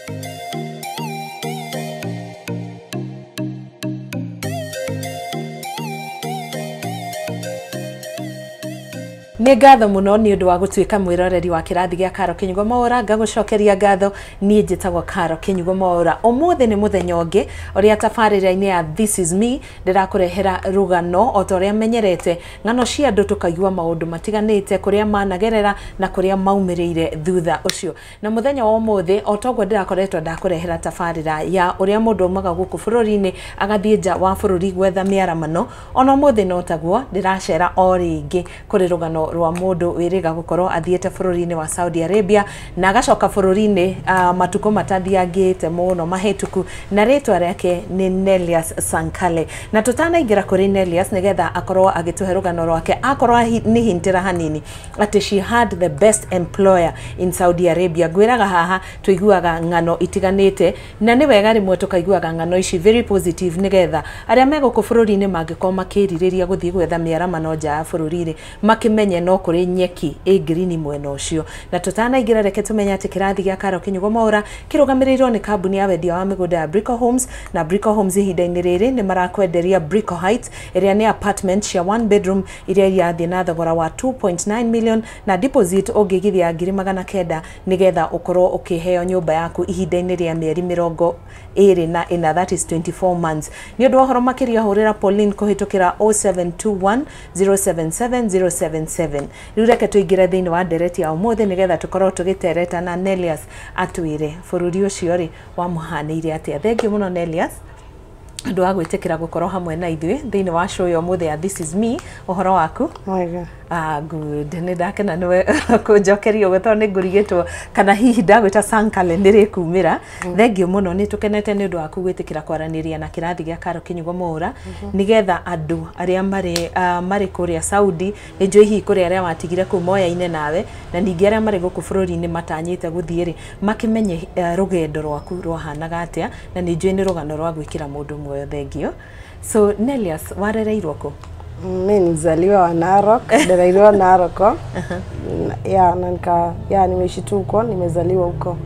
Nĩ ngatho mũno nĩ ũndũ wa gũtuĩka mwĩroreri wa kĩrathi gĩa Karo Kĩnyugo Mwaũra. Ngagũcokeria ngatho, niĩ njĩtagwo Karo Kĩnyugo Mwaũra. Ũmũthĩ nĩ mũthenya ũngĩ ũrĩa tabarĩra-inĩ ya This is Me ndĩrakũrehera rũgano o ta ũrĩa menyerete, ng'ano cia andũ tũkaigua maũndũ matiganĩte, kũrĩa managerera na kũrĩa maumĩrĩire thutha ũcio. Na mũthenya wa ũmũthĩ o toguo ndĩrakoretwo ndakũrehera tabarĩra ya ũrĩa mũndũ aumaga gũkũ bũrũri-inĩ agathiĩ nja wa bũrũri gwetha mĩaramano, ona ũmũthĩ no taguo ndĩracera o rĩngĩ kũrĩ rũgano rwa mũndũ wĩrĩga gũkorwo athiĩte bũrũri-inĩ wa Saudi Arabia na agacoka bũrũri-inĩ matukũ matathiangĩte mũno mahĩtũku, na rĩtwa rĩake nĩ Nelias Sankale. Na tũtanaingĩra kũrĩ Nelias nĩgetha akorwo agĩtũhe rũgano rwake, akorwo nĩ hintĩra hanini atĩ she had the best employer in Saudi Arabia. Ngwĩraga haha tũiguaga ng'ano itiganĩte, na nĩ wega rĩmwe tũkaiguaga ng'ano ici very positive, nĩgetha arĩa me gũkũ bũrũri-inĩ mangĩkorwo makĩrirĩria gũthiĩ gwetha mĩaramano nja ya bũrũri-rĩ, makĩmenye no kũrĩ nyeki ĩ ngirini mwena ũcio. Na tũtanaingĩra, reke tũmenye atĩ kĩrathi gĩa Karo Kĩnyugo Mwaũra kĩrũgamĩrĩirwo nĩ kambuni ya wendia wa mĩgũnda ya Brico Homes, na Brico Homes ihinda-inĩ rĩrĩ nĩ marakwenderia Brico Heights ĩrĩa nĩ apartment cia one bedroom iria irathiĩ na thogora wa 2.9 million na deposit ũngĩigithia 900,000 nĩgetha ũkorwo ũkĩheo nyũmba yaku ihinda-inĩ rĩa mĩeri 24, that is 24 months. Nĩ ũndũ wa ũhoro makĩria hũrĩra Pauline kũhĩtũkĩra 0721 077 077. Rĩu reke tũingĩre thĩinĩ wa ndereti ya ũmũthĩ nĩgetha tũkorwo tũgĩtereta na Nelias atwĩre bũrũri ũcio rĩ wamũhanĩire atĩa. Thengiũ mũno Nelias ũndũ wa gwĩtĩkĩra gũkorwo hamwe na ithuĩ thĩinĩ wa show ya ũmũthĩ ya This is Me. Ũhoro waku? Mwega. Ah, good. Nĩ ndakena nĩwe kũnjokeria ũguo tondũ nĩ ngũrigĩtwo kana hihi ndagwĩta Sankale nĩ rĩkumĩra. Thengiũ mũno, nĩ tũkenete nĩ ũndũ waku gwĩtĩkĩra kwaranĩria na kĩrathi gĩa Karo Kĩnyugo Mwaũra nĩgetha andũ arĩa marĩ kũrĩa Saudi, nĩ njũĩ hihi kũrĩ arĩa watigire kũu moyaine nawe, na ningĩ arĩa marĩ gũkũ bũrũri-inĩ matanyĩte gũthiĩ rĩ, makĩmenye rũgendo rwaku rwahanaga atĩa, na nĩ njũĩ nĩ rũgano rwa gwĩkĩra mũndũ muoyo. Thengiũ. So Nelias, warereirwo kũ? Mi ni mzaliwa wa Narok, nilizaliwa Narok. Yeah, na nika yeah, nimeishi tu huko, nimezaliwa huko.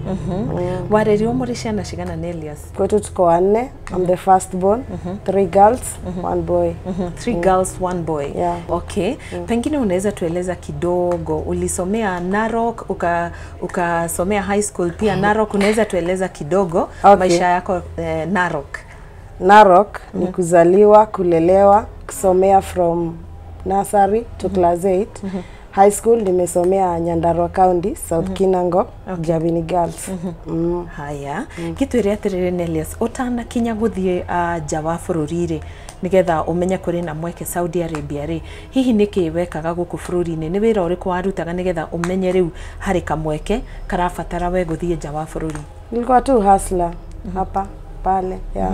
Warerirwo mũrĩ ciana cigana, Nelias? Kwetu tuko wanne. I'm the first born. Three girls, one boy. Three girls, one boy. Yeah. Okay. Pengine unaweza tueleza kidogo, ulisomea Narok, ukasomea high school pia Narok, unaweza tueleza kidogo maisha yako Narok? Narok ni kuzaliwa, kulelewa, kusomea from nursery to class 8. High school nimesomea Nyandarua County, South Kinango, Jabini Girls. Haya, gĩtwĩre atĩrĩrĩ Nelias, ũtanakinya gũthiĩ nja wa bũrũri rĩ, nĩgetha ũmenye kũrĩ na mweke Saudi Arabia rĩ, hihi nĩkĩ wekaga gũkũ bũrũri-inĩ? Nĩ wĩra ũrĩkũ warutaga nĩgetha ũmenye rĩu harĩ kamweke karabatara we gũthiĩ nja wa bũrũri? Nilikuwa tu hustler hapa pale, yeah.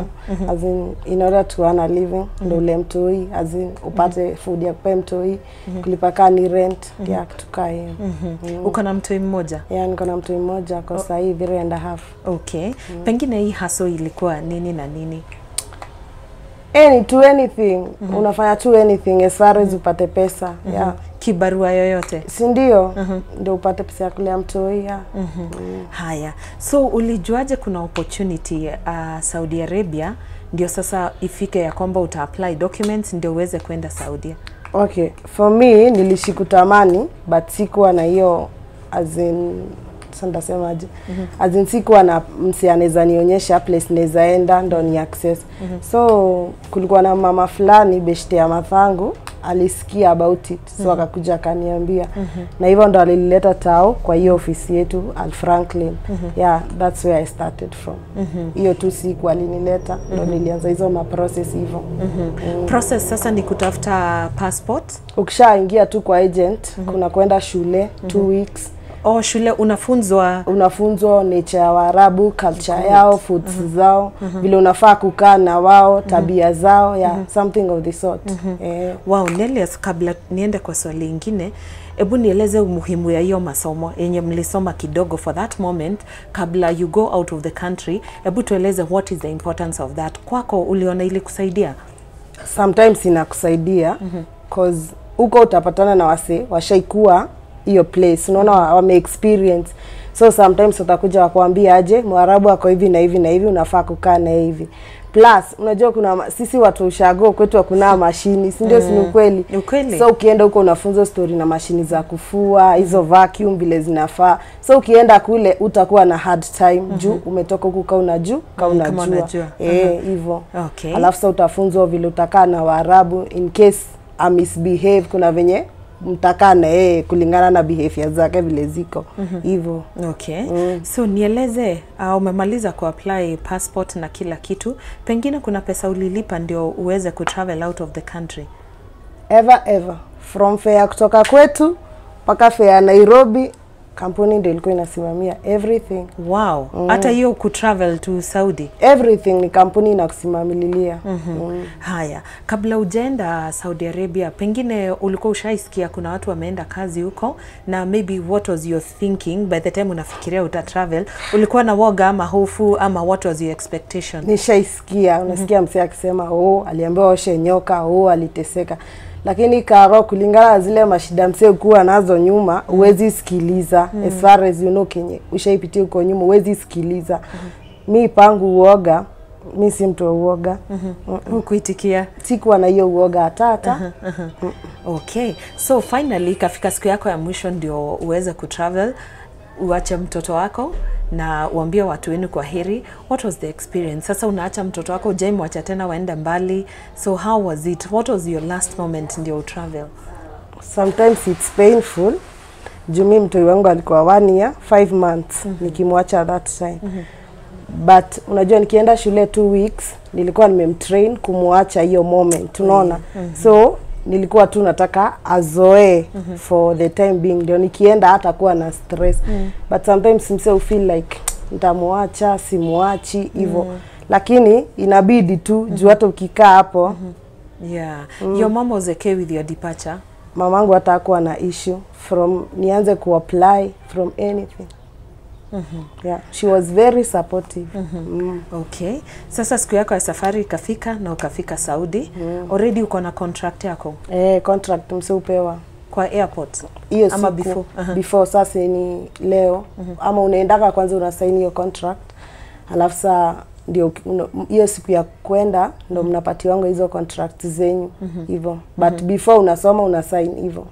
As in order to earn a living, ndo ule mtoi, as in upate food ya kupea mtoi, kulipa kaa ni rent, yeah, kitu kaa hiyo. Uko na mtoi mmoja? Yeah, niko na mtoi mmoja kwa sahii, 3.5. Okay. Pengine hii hustle ilikuwa nini na nini? Any to anything, unafanya tu anything as far as upate pesa, yeah. Kibarua yoyote? Si ndio? Ndio upate pesa ya kulea mtoi, yeah. Haya, so ulijuaje kuna opportunity Saudi Arabia ndio sasa ifike ya kwamba uta apply documents ndio uweze kwenda Saudi? Okay, for me nilishi kutamani but sikuwa na hiyo, as in sasa nitasemaje? As in sikuwa na msi anaweza nionyesha place naweza enda ndo ni access. So kulikuwa na mama fulani beshte ya mathangu alisikia about it, so akakuja akaniambia, na hivyo ndo alileta tao kwa hiyo ofisi yetu Al Franklin. Yeah, that's where I started from. Hiyo tu siku alinileta ndo nilianza hizo ma process hivyo. Process sasa ni kutafuta passport. Ukishaingia tu kwa agent, kuna kwenda shule 2 weeks. Oh, shule unafunzwa? Unafunzwa nature ya Waarabu, culture yao, foods zao, vile unafaa kukaa na wao, tabia zao, yeah, something of the sort. Wow, Nelias, kabla niende kwa swali lingine, hebu nieleze umuhimu ya hiyo masomo yenye mlisoma kidogo for that moment kabla you go out of the country. Hebu tueleze what is the importance of that. Kwako uliona ili kusaidia? Sometimes inakusaidia cause huko utapatana na wase washaikuwa hiyo place, unaona, wame experience, So sometimes utakuja wakuambia aje Mwarabu ako hivi na hivi na hivi, unafaa kukaa na hivi. Plus unajua kuna sisi watu ushago kwetu hakuna mashini, si ndio? Si ni ukweli? Ukweli. So ukienda huko unafunzwa story na mashini za kufua, hizo vacuum vile zinafaa. So ukienda kule utakuwa na hard time juu umetoka huku ka unajua ka Kama unajua. unajua. Eh, hivyo. Okay. Alafu sasa utafunzwa vile utakaa na Waarabu in case a misbehave, kuna venye mtakaa na yeye kulingana na behavior zake vile ziko hivyo. Okay. So nieleze, umemaliza kuapply passport na kila kitu, pengine kuna pesa ulilipa ndio uweze kutravel out of the country? Ever ever from fare kutoka kwetu mpaka fare ya Nairobi, kampuni ndio ilikuwa inasimamia everything. Wow. Hata hiyo kutravel to Saudi? Everything ni kampuni inakusimamililia. Haya, kabla ujaenda Saudi Arabia, pengine ulikuwa ushaisikia kuna watu wameenda kazi huko, na maybe what was your thinking by the time unafikiria uta travel? Ulikuwa na woga ama hofu ama what was your expectation? Nishaisikia, unasikia msee akisema oh, aliambiwa oshe nyoka, oh, aliteseka. Lakini Karo, kulingana na zile mashida msee kuwa nazo nyuma, huwezi sikiliza. As far as you know kenye ushaipitia huko nyuma, huwezi sikiliza. Mi pangu uoga, mi si mtu wa uoga. Hukuitikia? Sikuwa na hiyo uoga hata hata. Okay, so finally ikafika siku yako ya mwisho ndio uweze kutravel, uache mtoto wako na uambie watu wenu kwa heri. What was the experience? Sasa unaacha mtoto wako, hujaimwacha tena waende mbali, so how was it? What was your last moment ndio utravel? Sometimes it's painful juu mi mtoi wangu alikuwa 1 year 5 months nikimwacha that time. But unajua nikienda shule 2 weeks nilikuwa nimemtrain kumwacha hiyo moment, unaona? So nilikuwa tu nataka azoee for the time being ndio nikienda hata kuwa na stress. But sometimes mse feel like nitamuacha, simuachi hivyo, lakini inabidi tu juu hata ukikaa hapo. Yeah. Your mom was okay with your departure? Mamangu hata hakuwa na issue from nianze kuapply, from anything. Yeah, she was very supportive. Okay. Sasa siku yako ya safari ikafika na ukafika Saudi. Already uko na contract yako? Eh, contract mse upewa Kwa airport? Hiyo Ama siku. Before? Aha. Before. Sasa ni leo ama unaendaka kwanza unasaini hiyo contract, alafu saa ndio hiyo siku ya kwenda ndo mnapatiwanga hizo contract zenyu hivyo, but before unasoma, unasign hivyo.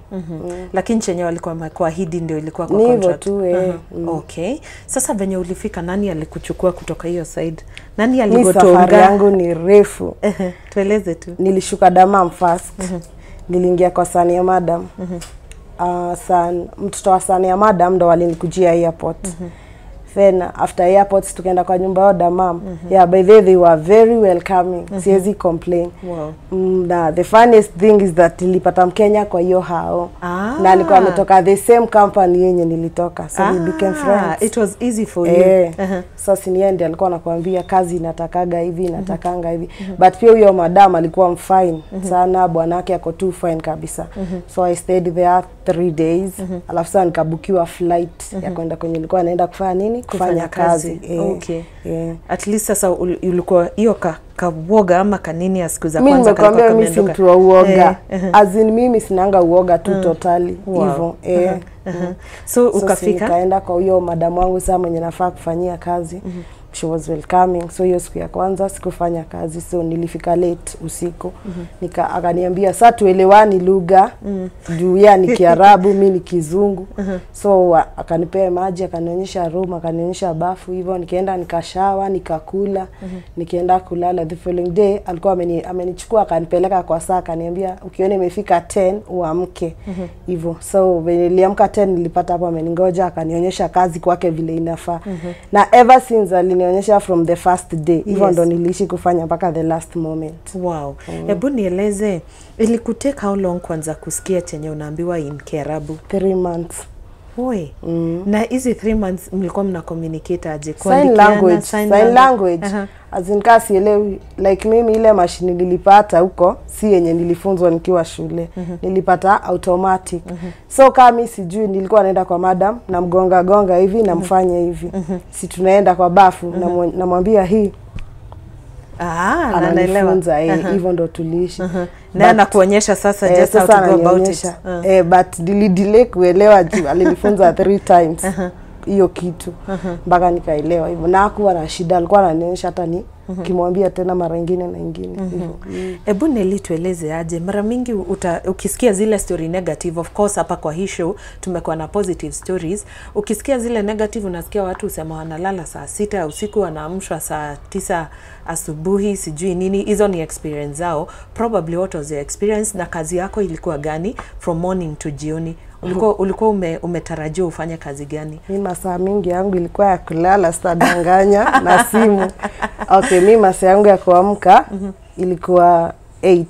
Lakini chenye walikuwa wamekuahidi ndio ilikuwa kwa Ni hivyo contract. tu, eh. Okay. Sasa venye ulifika, nani alikuchukua kutoka hiyo side? Nani Mi aligotonga? safari yangu ni refu. Ehe, tueleze tu. Nilishuka Damam first. Niliingia kwa sani ya madam. San, mtoto wa sani ya madam ndo walinikujia airport. Then after airport tukaenda kwa nyumba yao Damam. Yeah, by the way, they were very welcoming. Siwezi complain. Na the funniest thing is that nilipata Mkenya kwa hiyo hao. Na alikuwa ametoka the same company yenye nilitoka. So we became friends. It was easy for you. Eh, Aha. sasa ni yeye ndiye alikuwa anakuambia kazi inatakaga hivi, inatakanga hivi. But pia huyo madam alikuwa mfine sana, bwanake ako too fine kabisa. So I stayed there 3 days, alafu sasa nikabukiwa flight ya kwenda kwenye nilikuwa naenda kufanya nini, kufanya kazi. Eh, Okay. eh. At least sasa ulikuwa hiyo kawoga ama kanini ya siku za Mi kwanza kalikuwa nimekwambia mi si kameondoka. mtu wa uoga. Eh, eh. As in mimi sinanga uoga tu totally hivyo. Eh. Aha. So So si ukafika nikaenda kwa huyo madamu wangu sasa mwenye nafaa kufanyia kazi. She was welcoming. So hiyo siku ya kwanza sikufanya kazi, so nilifika late usiku. Nika akaniambia saa tuelewani lugha juu ya ni Kiarabu, mi ni Kizungu. So akanipea maji, akanionyesha room, akanionyesha bafu hivyo, nikaenda nikashawa, nikakula, nikaenda kulala. The following day alikuwa amenichukua akanipeleka kwa saa, akaniambia ukiona imefika 10 uamke hivyo. So venye niliamka 10 nilipata hapo ameningoja, akanionyesha kazi kwake vile inafaa. Na ever since alinionyesha from the first day hivyo ndo niliishi kufanya mpaka the last moment. Wow. Hebu nieleze, ilikutake how long kwanza kusikia chenye unaambiwa in Kiarabu? 3 months. Oi. Na hizi 3 months mlikuwa mna communicate aje? Sign Kuandikiana, language, sign language. As in kaa sielewi, like mimi ile mashini nilipata huko si yenye nilifunzwa nikiwa shule. Nilipata automatic. So kama mi sijui, nilikuwa naenda kwa madam, namgonga gonga hivi, namfanya hivi, si tunaenda kwa bafu, namwambia hii. Ah, na anaelewa. Ananifunza, eh, hivyo ndo tuliishi. Na anakuonyesha sasa Eh, just how sasa to go about it. ananionyesha. Eh, but nilidelay kuelewa juu alinifunza three times. hiyo kitu mpaka nikaelewa hivyo, na hakuwa na shida, alikuwa ananionyesha hata ni kimwambia tena mara nyingine na nyingine hivyo. Ebu Nelly, tueleze aje, mara mingi ukisikia zile story negative, of course hapa kwa hii show tumekuwa na positive stories, ukisikia zile negative unasikia watu husema wanalala saa 6 usiku, wanaamshwa saa 9 asubuhi, sijui nini. Hizo ni experience zao. Probably what was your experience, na kazi yako ilikuwa gani from morning to jioni? Ulikuwa umetarajia ufanye kazi gani? Mi masaa mingi yangu ilikuwa ya kulala, sitadanganya, na simu. Okay, mi masaa yangu ya kuamka ilikuwa 8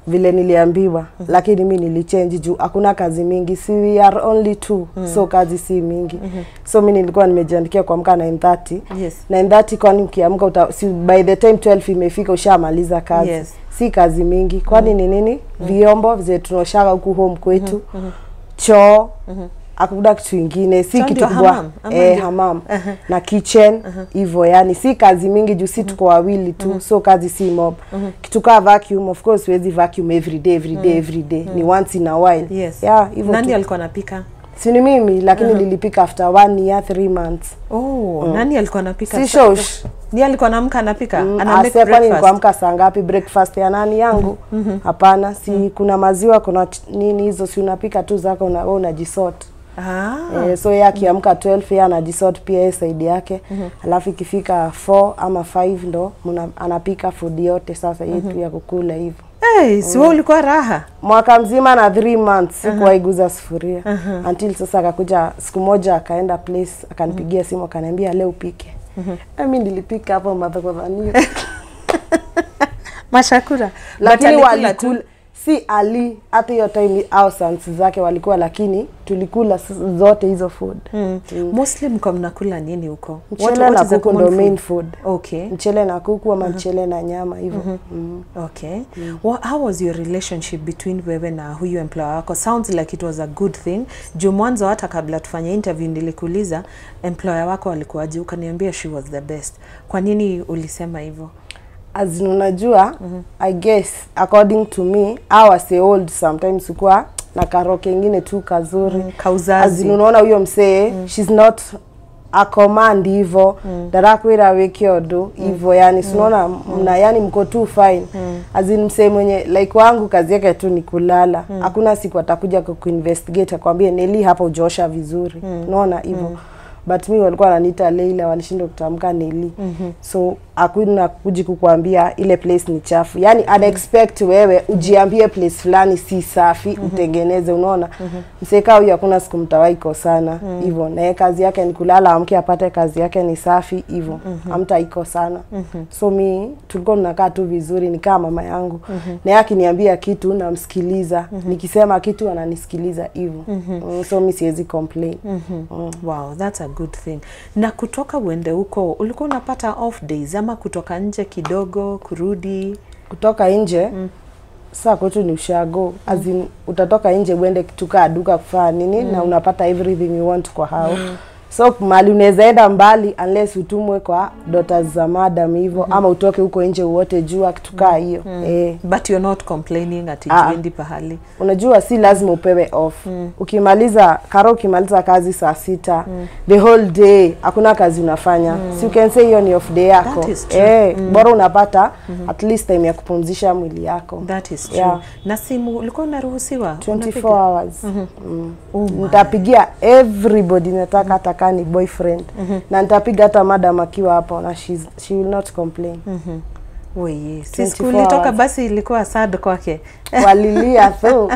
vile niliambiwa, lakini mi nilichange juu hakuna kazi mingi, si we are only 2, so kazi si mingi. So mi nilikuwa nimejiandikia kuamka 9:30. 9:30, kwani ukiamka si by the time 12 imefika ushamaliza kazi. Si kazi mingi, kwani ni nini? Vyombo vile tunaoshaga huku home kwetu, choo, hakuna kitu kingine, si kitu kubwa. Hamam na kitchen hivyo, yani si kazi mingi juu si tuko wawili tu, so kazi si mob. Kitu kama vacuum, of course huwezi vacuum every day every day every day, ni once in a while. Yeah, hivyo. Nani alikuwa anapika? Si ni mimi, lakini nilipika after 1 year 3 months. Oh, nani alikuwa anapika? Si shosh. Ni alikuwa anaamka anapika? Ana make breakfast. Kwani nilikuamka saa ngapi? Breakfast ya nani yangu? Hapana, si kuna maziwa, kuna nini hizo, si unapika tu zako na wewe unajisort. So yeye akiamka 12 yeye anajisort pia yeye side yake. Alafu ikifika 4 ama 5 ndo anapika food yote sasa yetu ya kukula hivyo. Hey, si wewe ulikuwa raha? Mwaka mzima na 3 months sikuwahi guza sufuria. Until sasa akakuja siku moja akaenda place akanipigia simu akaniambia leo upike. Mimi nilipika hapo madhogovanio. Mashakura. Lakini walikula, si ali hata hiyo time au sans zake walikuwa, lakini tulikula zote hizo food. Mostly mko mnakula nini huko? Mchele na kuku ndo main food. Okay. Mchele na kuku ama mchele na nyama hivyo. Okay. How was your relationship between wewe na huyu employer wako? Sounds like it was a good thing. Juu mwanzo hata kabla tufanye interview nilikuuliza employer wako alikuwaje, ukaniambia she was the best. Kwa nini ulisema hivyo? As unajua, I guess according to me, our say old sometimes ukua na karoke ingine tu kazuri. Kauzazi. As unaona huyo msee, she's not a command hivyo, darakwira weke odo hivyo, yani unaona mna yani mko tu fine. As in msee mwenye like wangu kazi yake tu ni kulala. Hakuna siku atakuja kukuinvestigate akwambie Nelly hapa hujaosha vizuri. Unaona hivyo. But mi walikuwa wananiita Leila, walishindwa kutamka Nelly. So hakuna kuji kukuambia ile place ni chafu. Yani unexpect wewe ujiambie place fulani si safi, utengeneze, unaona. Mseka huyu hakuna siku mtawahi kosana hivyo. Na kazi yake ni kulala, amke apate kazi yake ni safi hivyo. Hamtaiko sana. So mi tulikuwa tunakaa tu vizuri, ni kama mama yangu. Na yeye akiniambia kitu namsikiliza. Nikisema kitu ananisikiliza hivyo. So mi siwezi complain. Wow, that's a good thing. Na kutoka uende huko, ulikuwa unapata off days ama kutoka nje kidogo kurudi? Kutoka nje saa kwetu ni ushago. As in utatoka nje uende tukaa duka kufanya nini, na unapata everything you want kwa hao. So mali unaweza enda mbali unless utumwe kwa daughters za madam hivyo, ama utoke huko nje uote jua kitukaa hiyo. But you're not complaining ati juendi pahali. Unajua si lazima upewe off. Ukimaliza karo, ukimaliza kazi saa 6, the whole day hakuna kazi unafanya. So you can say hiyo ni off day yako. That is true. Bora unapata at least time ya kupumzisha mwili yako. That is true. Yeah. Na simu ulikuwa unaruhusiwa 24 hours. Nitapigia everybody nataka, hata kani boyfriend. Na nitapiga hata madam akiwa hapo na she will not complain. Oye, si skuli toka basi ilikuwa sad kwake. Walilia tu.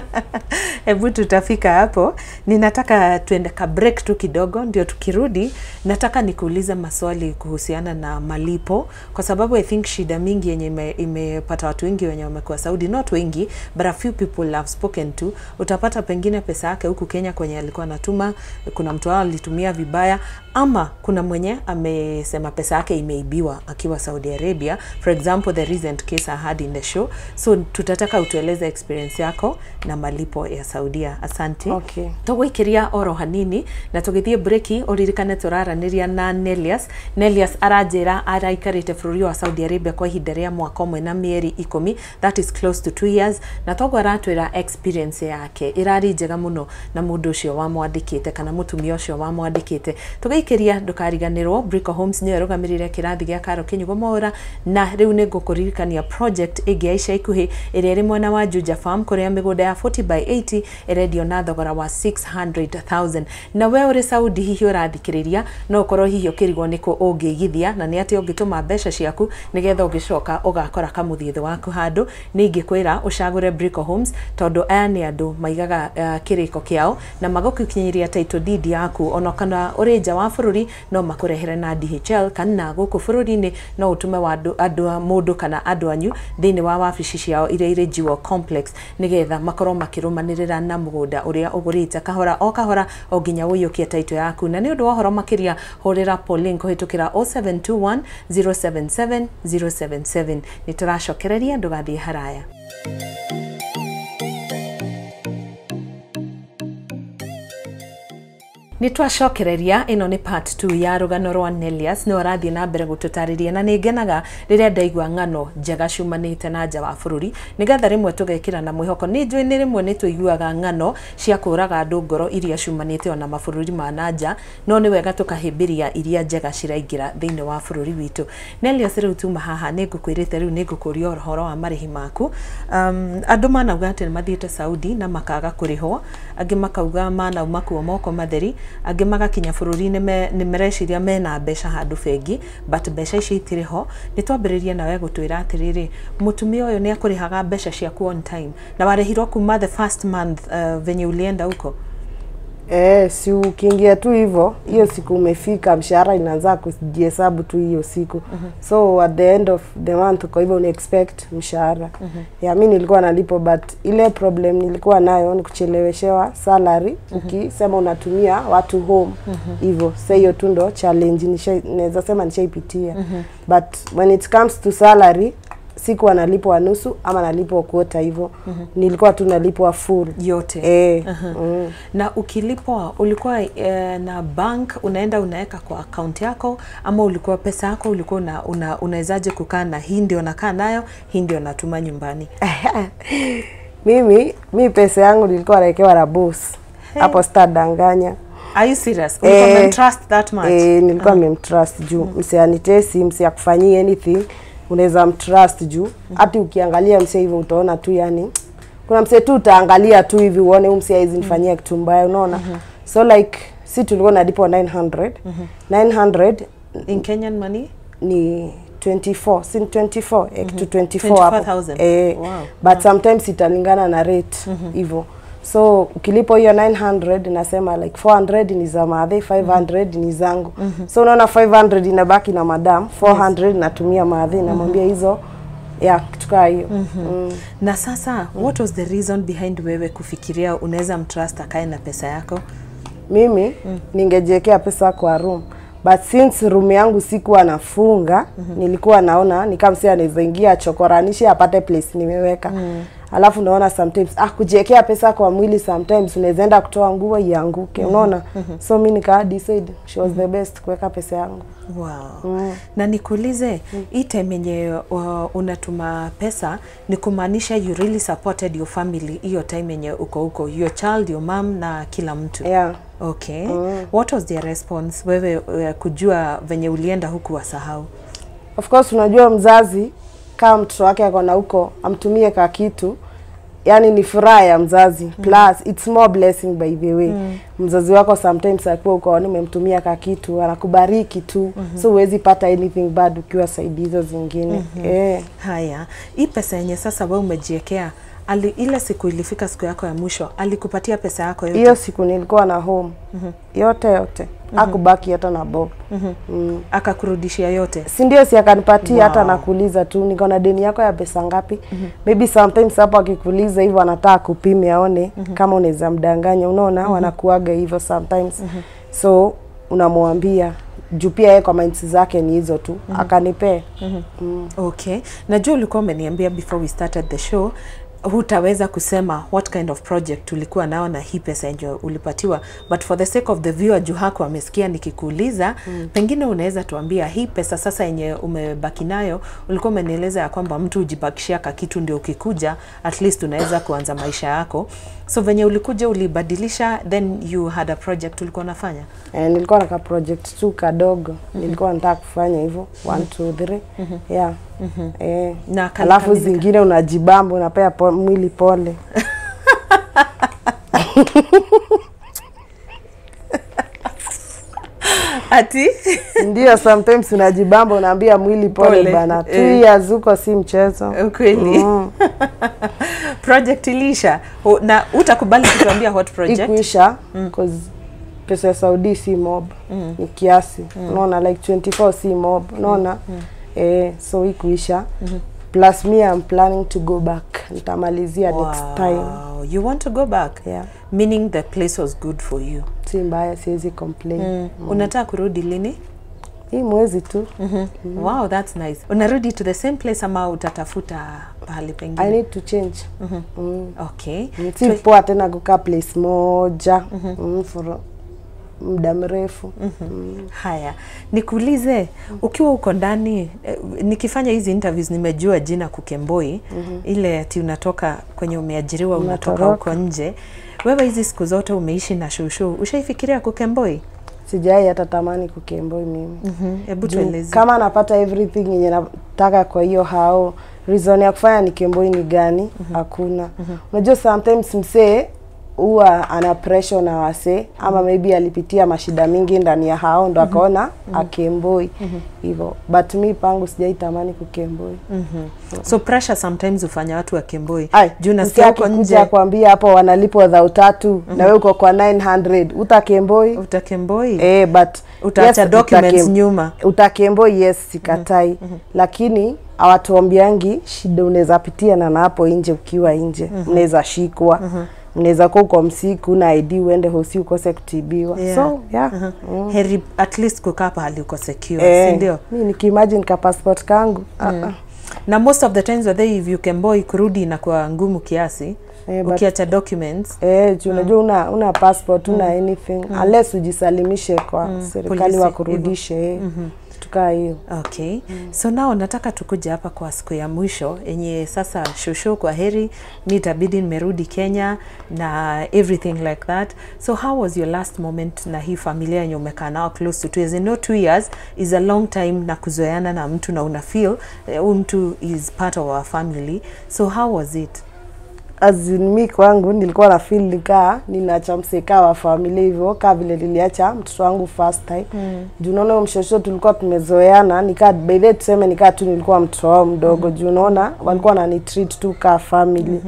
Hebu tutafika hapo. Ninataka tuende ka break tu kidogo, ndio tukirudi nataka nikuulize maswali kuhusiana na malipo, kwa sababu I think shida mingi yenye imepata watu wengi wenye wamekuwa Saudi, not wengi but a few people I've spoken to, utapata pengine pesa yake huku Kenya kwenye alikuwa anatuma, kuna mtu alitumia vibaya, ama kuna mwenye amesema pesa yake imeibiwa akiwa Saudi Arabia, for example the recent case I had in the show. So tutataka utueleze experience yako na malipo ya Saudia. Asante. Okay. Tũgũikĩria oro hanini na tũgĩthiĩ breki ũririkane tũraranĩria na Nelius. Nelius aranjĩra araikarĩte bũrũri wa Saudi Arabia kwa ihinda rĩa mwaka ũmwe na mĩeri 10, that is close to 2 years, na toguo aratwĩra experience yake ĩrarĩ njega mũno na mũndũ ũcio wamwandĩkĩte kana mũtumia ũcio wamwandĩkĩte. Tũgĩikĩria ndũkariganĩrwo Brico Homes nĩyo ĩrũgamĩrĩire kĩrathi gĩa Karo Kinyugo Mwaura, na rĩu nĩ ngũkũririkania project ĩngĩ ya ica ikuhĩ ĩrĩa ĩrĩ mwena wa Juja Farm kũrĩa mĩgũnda ya 40 by 80 ĩrendio na thogora wa 600,000. Na we ũrĩ Saudi hihi ũrathikĩrĩria no ũkorwo hihi ũkĩrigwo nĩkũ ũngĩigithia na nĩ atĩa ũngĩtũma mbeca ciaku nĩgetha ũgĩcoka ũgakora kamũthithũ waku handũ. Nĩ ingĩkwĩra ũcagũre Brico Homes tondũ aya nĩ andũ maigaga kĩrĩko kĩao na magũkinyĩria title deed yaku, ona kana ũrĩ nja wa bũrũri no makũrehere na DHL kana gũkũ bũrũri-inĩ no ũtũme andũ mũndũ kana andũ anyu thĩinĩ wa wabici ciao iria irĩ Jewel Complex nĩgetha makorwo makĩrũmanĩrĩra na mũgũnda ũrĩa ũgũrĩte kahora o kahora o nginya ũiyũkie title yaku. Na nĩ ũndũ wa ũhoro makĩria hũrĩra Pauline kũhĩtũkĩra 0721 077 077. Nĩ tũracokereria, ndũgathiĩ haraya. Nĩ twacokereria, ĩno nĩ part 2 ya rũgano rwa Nelius. Nĩ arathiĩ na mbere gũtũtarĩria na nĩ ngenaga rĩrĩa ndaigua ng'ano njega ciumanĩte na nja wa bũrũri nĩgetha rĩmwe tũgekĩra na mwĩhoko. Nĩ njũĩ nĩ rĩmwe nĩ tũiguaga ng'ano cia kũraga andũ ngoro iria ciumanĩte ona mabũrũri ma na nja, no nĩ wega tũkahĩmbĩria iria njega ciraingĩra thĩinĩ wa bũrũri witũ. Nelius, rĩu tuma haha nĩ ngũkwĩrĩte rĩu nĩ ngũkũria ũhoro wa marĩhi maku. Andũ manauga atĩ nĩ mathiĩte Saudi na makaga kũrĩhwo, angĩ makauga manauma kuo moko matheri, angĩ magakinya bũrũri-inĩ nĩ mareciria mena mbeca handũ bengi but mbeca icio itirĩ ho. Nĩ twambĩrĩrie nawe gũtwĩra atĩrĩrĩ, mũtumia ũyũ nĩ akũrĩhaga mbeca ciaku on time na warĩhirwo kuma the first month venye ulienda huko? Si ukiingia tu hivyo hiyo siku umefika, mshahara inaanza kujihesabu tu hiyo siku. So at the end of the month, kwa hivyo una expect mshahara. Ya mimi nilikuwa nalipo, but ile problem nilikuwa nayo ni kucheleweshewa salary. Ukisema unatumia watu home hivyo, sasa hiyo tu ndo challenge naweza sema nishaipitia. But when it comes to salary, sikuwa nalipwa nusu ama nalipwa quarter hivyo. Nilikuwa tu nalipwa full yote. Na ukilipwa ulikuwa na bank unaenda unaweka kwa account yako, ama ulikuwa pesa yako ulikuwa unawezaje kukaa na hii ndio nakaa nayo, hii ndio natuma nyumbani? Mimi pesa yangu nilikuwa nawekewa na boss. Hapo sitadanganya. Are you serious? Ulikuwa umemtrust that much? Nilikuwa nimemtrust juu msianitesi, msiakufanyie anything. Unaweza mtrust juu hata ukiangalia msee hivyo utaona tu, yani kuna msee tu utaangalia tu hivi uone huyu msee hizi nifanyia kitu mbaya, unaona. So like si tulikuwa nalipo 900. 900 in Kenyan money ni 24, si 24 to 24 hapo. Wow. But sometimes italingana na rate hivyo. So ukilipo hiyo 900 nasema like 400 ni za madhe, 500 ni zangu. So unaona 500 inabaki na madam, 400 natumia madhe, namwambia hizo ya kitu kama hiyo. Na sasa what was the reason behind wewe kufikiria unaweza mtrust akae na pesa yako? Mimi ningejiwekea pesa kwa room, but since room yangu sikuwa nafunga, nilikuwa naona ni kama si anaweza ingia chokoranishe apate place nimeweka. Alafu naona sometimes kujiwekea pesa kwa mwili sometimes unaweza enda kutoa nguo ianguke, unaona. So mimi nika decide she was the best kuweka pesa yangu. Wow. Na nikuulize, hii time yenye unatuma pesa ni kumaanisha you really supported your family hiyo time yenye uko huko, your child, your mom na kila mtu? Yeah. Okay. What was their response wewe kujua venye ulienda huku wasahau? Of course unajua mzazi kama mtoto wake ako na huko amtumie ka kitu, yani ni furaha ya mzazi. Plus it's more blessing by the way. Mzazi wako sometimes akiwa uko umemtumia ka kitu anakubariki tu. So huwezi pata anything bad ukiwa side hizo zingine. Haya, hii pesa yenye sasa wewe umejiwekea, ile siku ilifika siku yako ya mwisho, alikupatia pesa yako yote? Hiyo siku nilikuwa na home. Yote yote. Hakubaki hata na bob. Akakurudishia yote? Si ndio, si akanipatia. Hata nakuuliza tu niko na deni yako ya pesa ngapi? Maybe sometimes hapo akikuuliza hivyo anataka kupime aone kama unaweza mdanganya, unaona. Wanakuaga hivyo sometimes. So unamwambia juu pia yeye kwa minds zake ni hizo tu. Akanipea. Okay. Najua ulikuwa umeniambia before we started the show hutaweza kusema what kind of project ulikuwa nao na hii pesa yenye ulipatiwa, but for the sake of the viewer, juu hako amesikia nikikuuliza, pengine unaweza tuambia hii pesa sasa yenye umebaki nayo, ulikuwa umenieleza ya kwamba mtu hujibakishia kakitu ndio ukikuja at least unaweza kuanza maisha yako. So venye ulikuja ulibadilisha, then you had a project ulikuwa unafanya? Nilikuwa na ka project tu kadogo. Nilikuwa nataka kufanya hivyo 1 2 3. Yeah. Na alafu zingine unajibamba, unapea mwili pole. Ati? Ndio, sometimes unajibamba unaambia mwili pole, bana. 2 years huko si mchezo. Kweli. Project ilisha. Na utakubali kutuambia what project? Ikuisha, cause pesa ya Saudi si mob. Ni kiasi. Unaona, like 24 si mob. Unaona? So ikuisha. Plus me, I'm planning to go back. Nitamalizia next time. You want to go back? Yeah. Meaning the place was good for you. Si mbaya, siwezi complain. Unataka kurudi lini? Hii mwezi tu. Wow, that's nice. Unarudi to the same place ama utatafuta pahali pengine? I need to change. Okay. Si poa tena kukaa place moja for muda mrefu. Haya, nikuulize, ukiwa uko ndani, nikifanya hizi interviews nimejua jina Kukemboi, ile ati unatoka kwenye umeajiriwa unatoka huko nje. Wewe hizi siku zote umeishi na shushu, ushaifikiria Kukemboi? Sijai hata tamani Kukemboi mimi. Hebu tueleze. Kama napata everything yenye nataka kwa hiyo hao, reason ya kufanya nikemboi ni gani? Hakuna. Unajua sometimes msee huwa ana pressure na wase, ama maybe alipitia mashida mingi ndani ya hao ndo akaona akemboi hivyo. But mi pangu sijaitamani kukemboi. So pressure sometimes hufanya watu wakemboi. Juu nasikia huko nje kwambia hapo wanalipwa 3,000 na wewe uko kwa 900, utakemboi? Utakemboi. But utaacha yes, documents nyuma. Utakemboi, yes, sikatai. Lakini hawatuambiangi shida unaweza pitia na hapo nje ukiwa nje. Unaweza shikwa. Unaweza kuwa uko msiku na ID uende hosi ukose kutibiwa. So yeah. Heri at least kukaa pahali uko secure, si ndio? Mimi nikiimagine ka passport kangu. Na most of the times whether if you kemboi kurudi inakuwa ngumu kiasi. Ukiacha documents. Unajua una passport, una anything unless ujisalimishe kwa serikali wakurudishe. Tukaa hiyo. Okay. So now nataka tukuje hapa kwa siku ya mwisho yenye sasa shosho kwa heri, mi itabidi nimerudi Kenya na everything like that. So how was your last moment na hii familia yenye umekaa nao close to 2 years? You know 2 years is a long time na kuzoeana na mtu na una feel huyu mtu is part of our family. So how was it? As in mi kwangu nilikuwa na feel nikaa ninaacha mseka wa familia hivyo, kama vile niliacha mtoto wangu first time. Juu unaona mshosho tulikuwa tumezoeana, nikaa by the tuseme nikaa tu nilikuwa mtoto wao mdogo. Juu unaona walikuwa wananitreat tu ka family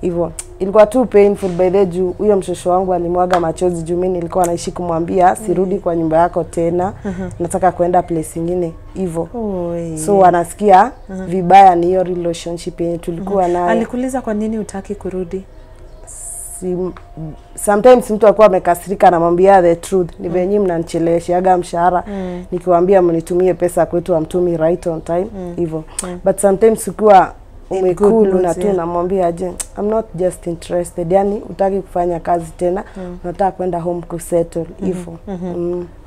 hivyo. Ilikuwa too painful by the juu huyo mshosho wangu alimwaga machozi juu mimi nilikuwa naishi kumwambia sirudi kwa nyumba yako tena, nataka kwenda place nyingine hivyo. So wanasikia vibaya ni hiyo relationship yenye tulikuwa nayo. Alikuuliza kwa nini hutaki kurudi? Sometimes mtu akuwa amekasirika anamwambia the truth, ni venye mnanicheleweshaga mshahara, nikiwaambia mnitumie pesa kwetu amtumi right on time hivyo. But sometimes ukiwa umekulu na tu namwambia aje, I'm not just interested, yani utaki kufanya kazi tena, unataka kwenda home kusettle hivyo.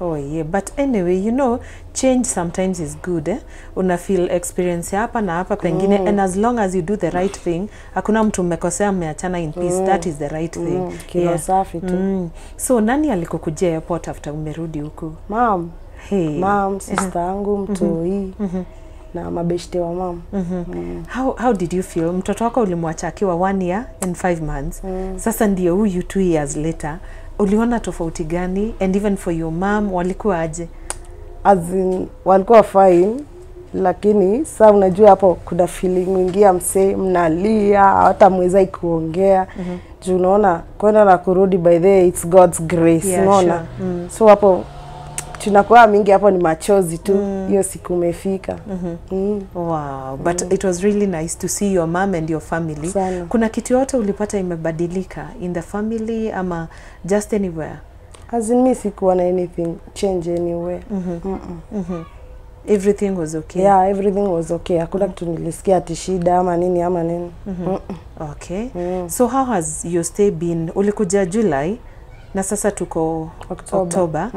Oh yeah, but anyway, you know, change sometimes is good, eh? Una feel experience hapa na hapa pengine, and as long as you do the right thing, hakuna mtu mmekosea mmeachana in peace, that is the right thing. Kilo safi tu. So nani alikukujia airport after umerudi huku? Mom. Hey. Mom, sister yangu, mtoi. Na mabeshte wa mom. How did you feel? Mtoto wako ulimwacha akiwa 1 year and 5 months. Sasa ndio huyu 2 years later. Uliona tofauti gani? And even for your mom, walikuwa aje? As in, walikuwa fine, lakini sasa unajua hapo kuna feeling nyingi, msee mnalia, hata mweza kuongea. Juu unaona kwenda na kurudi by the it's God's grace, unaona. Sure. So hapo tunakuwa mingi hapo ni machozi tu, hiyo siku umefika. Wow, but it was really nice to see your mom and your family. Sana. Kuna kitu yote ulipata imebadilika in the family ama just anywhere? As in me sikuwa na anything change anywhere. Everything was okay. Yeah, everything was okay. Hakuna kitu nilisikia ati shida ama nini ama nini. Okay. So how has your stay been? Ulikuja July na sasa tuko October. October.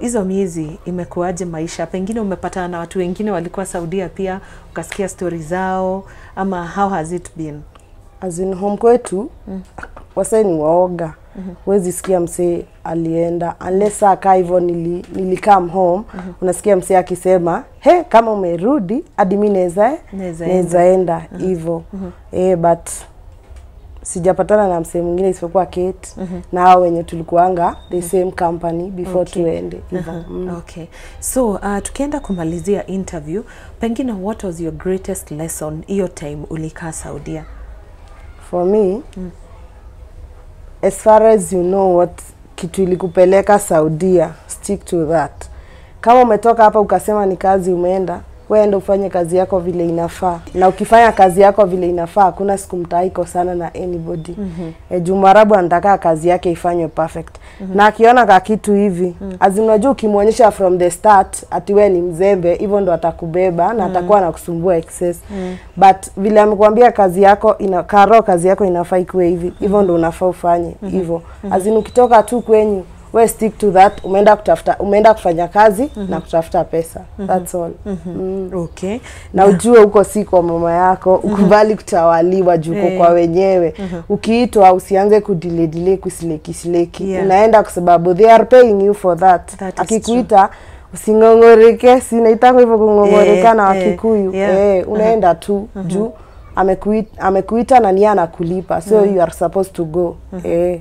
Hizo miezi imekuwaje maisha? Pengine umepatana na watu wengine walikuwa Saudia pia, ukasikia stori zao, ama how has it been? As in home kwetu wasee ni waoga. Huwezi sikia msee alienda unless saa kaa hivyo nilicome home, unasikia msee akisema, he, kama umerudi hadi mi naweza Naweza naweza enda hivyo. Eh, but sijapatana na msee mwingine isipokuwa Kate na hao wenye tulikuanga the same company before tuende hivyo. Okay. So tukienda kumalizia interview, pengine what was your greatest lesson hiyo time ulikaa Saudia? For me, as far as you know what kitu ilikupeleka Saudia, stick to that. Kama umetoka hapa ukasema ni kazi umeenda, wewe enda ufanye kazi yako vile inafaa, na ukifanya kazi yako vile inafaa, hakuna siku mtaikosana na anybody. Juu Mwarabu anataka kazi yake ifanywe perfect. Na akiona ka kitu hivi, as in unajua ukimwonyesha from the start ati wewe ni mzembe, hivyo ndo atakubeba na atakuwa anakusumbua excess. But vile amekwambia kazi yako ina karo, kazi yako inafaa ikuwe hivi, hivyo ndo unafaa ufanye hivyo. As in ukitoka tu kwenyu, we stick to that. Umeenda kutafuta, umeenda kufanya kazi na kutafuta pesa, that's all. Okay. Na ujue huko si kwa mama yako, ukubali kutawaliwa juu uko kwa wenyewe. Ukiitwa usianze kudelay delay, kuslack slack. Unaenda kwa sababu they are paying you for that. That is Akikuita usingongoreke, sinaitango hivyo kungongoreka na Wakikuyu. Eh, unaenda tu juu amekuita na niye anakulipa, so you are supposed to go. Eh.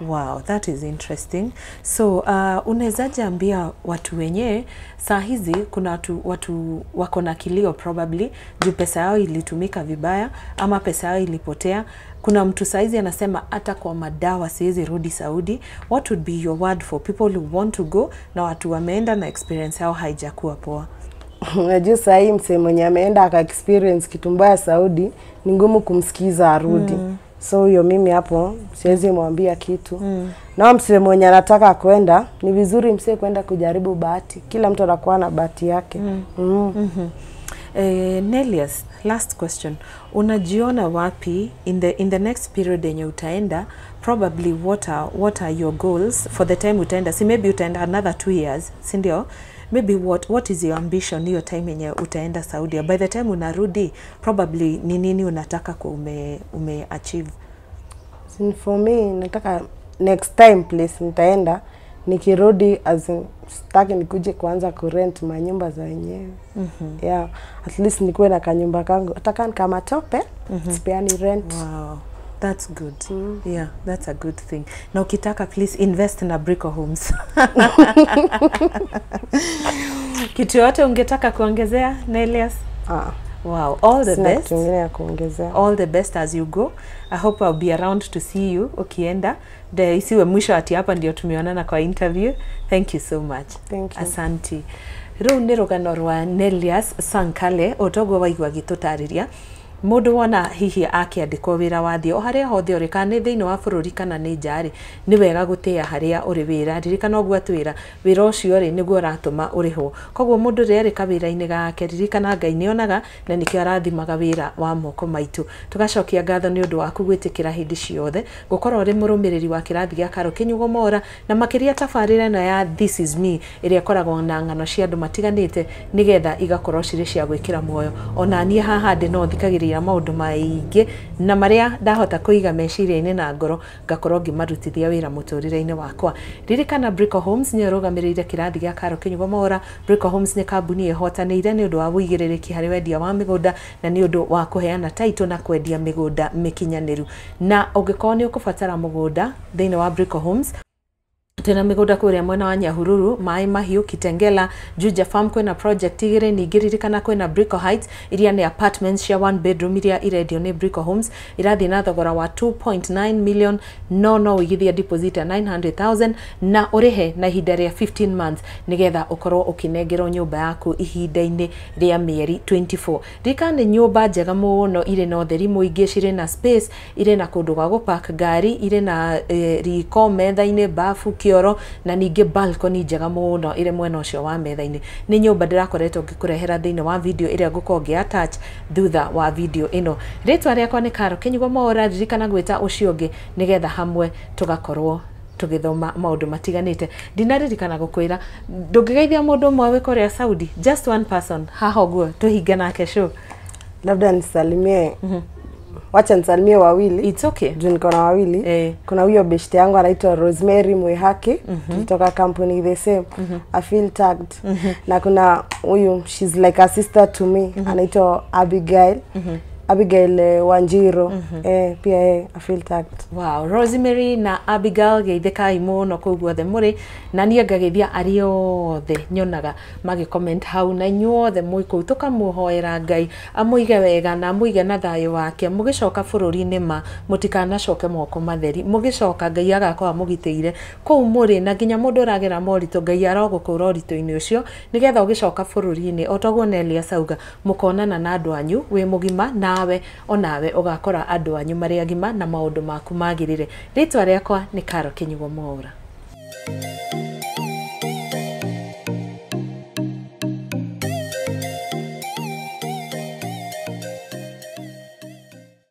Wow, that is interesting. So unawezaje ambia watu wenyewe saa hizi kuna watu wako na kilio probably juu pesa yao ilitumika vibaya ama pesa yao ilipotea. Kuna mtu saa hizi anasema hata kwa madawa siwezi rudi Saudi. What would be your word for people who want to go na watu wameenda na experience yao haijakuwa poa? Unajua saa hii msee mwenye ameenda aka experience kitu mbaya Saudi ni ngumu kumsikiza arudi. So huyo mimi hapo siwezi mwambia kitu. Na msee mwenye anataka kwenda, ni vizuri msee kwenda kujaribu bahati. Kila mtu anakuwa na bahati yake. Nelias, last question. Unajiona wapi in the next period yenye utaenda? Probably what are your goals for the time utaenda? Si maybe utaenda another 2 years, si ndio? Maybe what is your ambition hiyo time yenye utaenda Saudia? By the time unarudi, probably ni nini unataka kwa ume achieve? Sin for me, nataka next time place nitaenda nikirudi, as in, sitaki nikuje kuanza kurent manyumba za wenyewe. Yeah, at least nikuwe na kanyumba kangu hata kama ni kama tope, sipeani rent. Wow. That's good. Yeah, that's a good thing. Na ukitaka, please invest na Brico Homes. Kitu yote ungetaka kuongezea, Nelias? Ah, Wow, all the sina best. kitu ingine ya kuongezea. All the best as you go. I hope I'll be around to see you ukienda. De isiwe mwisho ati hapa ndio tumeonana kwa interview. Thank you so much. Thank you. Asanti. Rũu nĩ rũgano rwa Nelias Sankale ũtoguo waigua agĩtũtarĩria mũndũ wona hihi akĩandĩkwo wĩra wathiĩ o harĩa hothe ũrĩ, kana nĩ thĩinĩ wa bũrũri kana nĩ nja rĩ, nĩ wega gũtĩĩa harĩa ũrĩ wĩra. Ririkana ũguo atwĩra wĩra ũcio rĩ, nĩguo ũratũma ũrĩhwo. Koguo mũndũ rĩrĩa arĩ kawĩra-inĩ gake, ririkana Ngai nĩonaga na nĩkĩo arathimaga wĩra wa moko maitũ. Tũgacokia ngatho nĩ ũndũ waku gwĩtĩkĩra hĩndĩ ciothe gũkorwo ũrĩ mũrũmĩrĩri wa kĩrathi gĩa Karo Kĩnyugo Mora, na makĩria tabarĩra ĩno ya This Is Me ĩrĩa ĩkoragwo na ng'ano cia andũ matiganĩte nĩgetha igakorwo cirĩ cia gwĩkĩra muoyo. Ona niĩ haha ndĩ no thikagĩrĩria maũndũ maingĩ na marĩa ndahota kũiga meciria-inĩ na ngoro ngakorwo ngĩmarutithia wĩra mũtũrĩre-inĩ wakwa. Ririkana Brico Homes nĩyo ĩrũgamĩrĩire kĩrathi gĩa Karo Kĩnyugo Mora. Brico Homes nĩ kambuni ĩhotanĩire nĩ ũndũ wa ũigĩrĩrĩki harĩ wendia wa mĩgũnda na nĩ ũndũ wa kũheana title na kwendia mĩgũnda mĩkinyanĩru. Na ũngĩkorwo nĩ ũkũbatara mũgũnda thĩinĩ wa Brico Homes, twĩna mĩgũnda kũrĩa mwena wa Nyahururu, Maĩ Mahiũ, Kitengela, Juja Farm kwĩna project igĩrĩ. Ningĩ ririkana kwĩna Brico Heights iria nĩ apartments cia one bedroom iria irendio nĩ Brico Homes, irathiĩ na thogora wa 2.9 million, no ũigithie deposit ya 900,000 na ũrĩhe na ihinda rĩa 15 months nĩgetha ũkorwo ũkĩnengerwo nyũmba yaku ihinda-inĩ rĩa mĩeri 24. Ririkana nĩ nyũmba njega mũno, irĩ na ũtheri mũingĩ, cirĩ na space, irĩ na kũndũ gwa gũpark ngari, irĩ na riko, metha-inĩ, bafu, kĩoro. kĩoro, na ningĩ balcony njega mũno ĩrĩ mwena ũcio wa metha-inĩ. Nĩ nyũmba ndĩrakoretwo ngĩkũrehera thĩinĩ wa video ĩrĩa ngũkorwo ngĩ attach thutha wa video ĩno. Rĩtwa rĩakwa nĩ Karo Kĩnyugo Mwaũra, ririkana gwĩta ũcio ũngĩ nĩgetha hamwe tũgakorwo tũgĩthoma maũndũ matiganĩte. Ndinaririkana gũkwĩra ndũngĩgeithia mũndũ ũmwe wĩ kũrĩa Saudi, just one person haha ũguo tũhinge nake show. Labda nisalimie, wacha nisalimie wawili. It's okay. Juu niko na wawili. Eh. Kuna huyo beshte yangu anaitwa Rosemary Mwihaki, tulitoka company the same. I feel tagged. Na kuna huyu, she's like a sister to me, anaitwa Abigail, Abigail Wanjiro. Pia I feel tagged. Wow, Rosemary na Abigail, geithĩkai mũno kũu guothe mũrĩ, na niĩ ngageithia arĩa othe nyonaga magĩ comment hau, na inyuothe mwĩ kũu tũkamũhoera Ngai amũige wega na amũige na thayũ wake. Mũgĩcoka bũrũri-inĩ ma mũtikanacoke moko matheri, mũgĩcoka Ngai agakorwo amũgitĩire kũu mũrĩ, na nginya mũndũ ũragera moritũ Ngai arogũkũra ũritũ-inĩ ũcio nĩgetha ũgĩcoka bũrũri-inĩ o toguo Nelius auga mũkonana na andũ anyu wĩ mũgima, nawe onawe ũgakora andũ anyu marĩ agima na maũndũ maku magĩrĩre. Rĩtwa rĩakwa nĩ Karo Kĩnyugo Mwaũra.